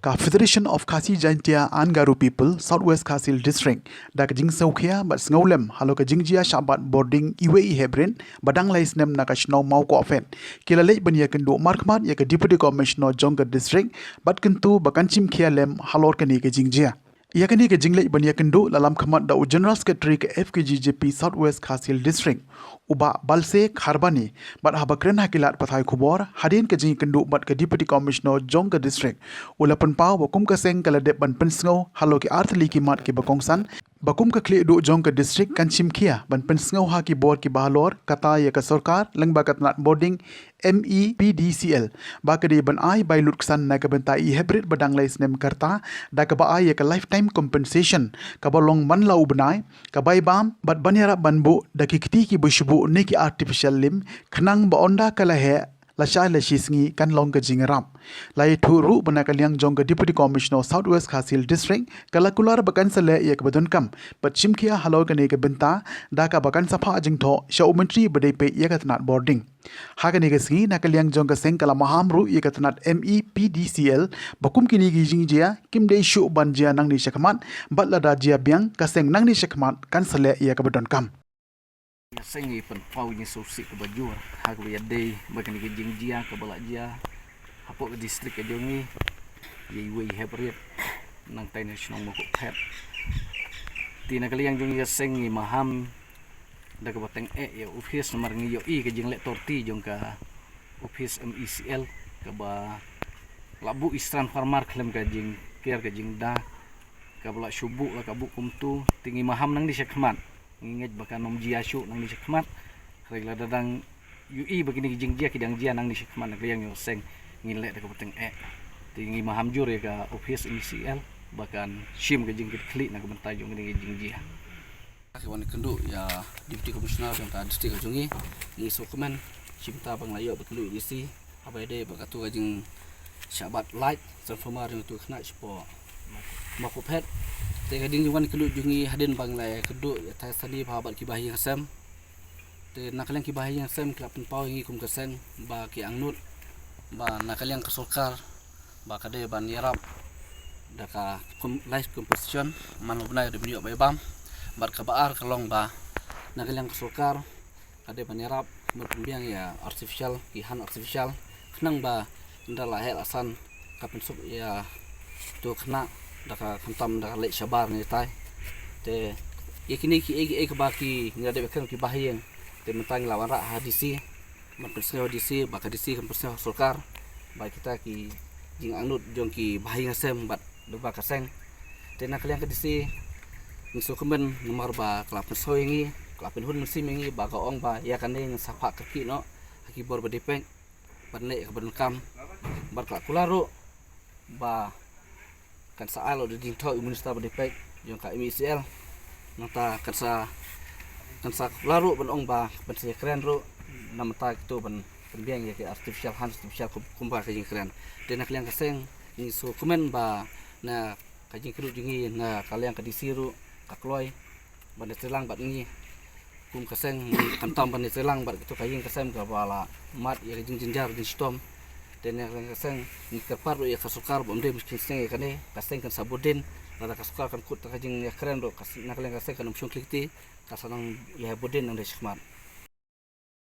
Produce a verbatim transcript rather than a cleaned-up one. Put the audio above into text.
Ka Federation of Khasi Jaintia and Garo People South West Khasi Hills District da ka jingsngewkhia bad sngewlem halor ka jingjia shah bat bording iwei i heprit ba dang lai snem na ka shnong Mawkohphet ki la leit ban ïakynduh markhmat ïa ka Deputy Commissioner jong ka district bad kyntu ba kan shim khia lem halor kane ka jingjia. Ïa kane ka jingleit ban ïakynduh la lam khmat da u General Secretary ka F K J J P South West Khasi Hills District, u Bah Balse Kharbani, bad haba kren ha ki lad pathai khubor hadien ka jingïakynduh bad ka Deputy Commissioner jong ka district, u la pynpaw ba kum ka seng ka la dep ban pynsngew halor ki artylli ki mat kiba kongsan ba kum ka khlieh duh jong ka district kan shim khia ban pynsngew ha ki bor kiba halor, kata ïa ka sorkar lyngba ka tnat bording M E P D C L ba ka dei ban ai bai lutksan na ka bynta i heprit ba dang lai snem ka rta da kaba ai ïa ka lifetime compensation kaba long man la u bnai, ka bai bam bad ban ïarap ban buh da ki kti kiba shu buh ne ki artificial limb, khnang ba ynda ka la heh lashai lashisngi kan long ka jingïarap. La ïathuh ruh ba na ka liang jong ka Deputy Commissioner South West Khasi Hills District ka la kular ba kan sa leh ïa kaba donkam bad shim khia halor kane ka bynta da kaba kan sa phah jingthoh sha u Myntri ba dei peit ïa ka tnat bording. Ha kane ka sngi na ka liang jong ka seng ka la maham ruh ïa ka tnat M E P D C L ba kum kine ki jingjia kim dei shuh ban jia nangne shakhmat, bad lada jia biang ka seng nangne shakhmat kan sa leh ïa kaba donkam. Ïa seng i pynpaw ïa sngewsih kaba jur ha kaba ïadei ba kane ka jingjia kaba la jia hapoh ka district ka jong i ïa iwei i heprit nangtai na shnong Mawkohphet. Te na ka liang jong ïa seng i maham da kaba teng eh ïa office namar ngi ïohi ka jingleh torti jong ka office M E C L kaba la buh i strand farmer khlem ka jingker ka jingda, kaba la shu buh la ka buh kumtu. Te ngi maham nangne shakhmat, ngi ngeit ba kan ym jia shuh nangne shakhmat. Hynrei lada dang ïohi ba kine ki jingjia ki dang jia nangne shakhmat na ka liang ïa seng ngin leh da kaba teng eh. Te ngi maham jur ïa ka office M E C L ba kan shim ka jingkitkhlieh na ka bynta jong kine ki jingjia. Ki wan kynduh ïa Deputy Commissioner jong ka district ka jong ngi, ngi sngewkmen shim ta ba ngi la ïoh ban kynduh ïa u D C haba ïadei bad katu ka jingshah bat light transformer jong katu ka khynnah shapoh Mawkohphet. Te ka jingwan kynduh jong ngi hadien ba ngi la kynduh ïa thai sani bha bad ki bahaïing hasem. Te na ka liang ki bahaïing hasem ki la pynpaw ïa ngi kum ka seng ba ki angnud ba na ka liang ka sorkar ba ka dei ban ïarap da ka com-, life compensation man la u bnai, ka dei ban ïoh bai bam. Bad kaba ar ka long ba na ka liang ka sorkar ka dei ban ïarap ban pynbiang ïa artificial, ki han artificial, khnang ba ynda la heh la san ka pynsuk ïa tu khynnah da ka khamtam da ka leit shabar ne tai. Te ïa kine kiei kiei kaba ki ngi la dep ïakren ki bahaïing, te mynta ngi la wanrah ha D C ban pynsngew ha D C ba ka D C kan pynsngew ha sorkar ba kita ki jingangnud jong ki bahaïing hasem bad lyngba ka seng. Te na ka liang ka D C ngi sngewkmen namar ba ka la pynsngew ïa ngi, ka la pynhun mynsiem ïa ngi ba ka ong ba ïa kane ngin sa phah kyrkieh noh ha ki bor ba dei peit ban leh kaba donkam. Bad ka la kular ruh ba kan sa ai lok da jingthoh ïa u minister ba dei peit jong ka M E C L. Nangta kan sa, kan sa kular ruh ban ong ba ban sa ïakren ruh na bynta kito ban pynbiang ïa ki artificial han, artificial kum, kumba ka jingkren. Te na ka liang ka seng ngi sngewkmen ba na ka jingkyrduh jong ngi na ka liang ka D C ruh ka kloi ban ïatreilang bad ngi kum ka seng, khamtam ban ïatreilang bad kito ka ïing ka sem kaba la mad ïa ka jingjynjar jingshitom. Te na ka liang ka seng ngi kyrpad ruh ïa ka sorkar ba ym dei ban sngewsih ïa kane, ka seng kan sa bud dien, lada ka sorkar kan kut da ka jingïakren ruh ka s-, na ka liang ka seng kan ym shong khlieh kti, ka sa nang ïa bud dien nangne shakhmat.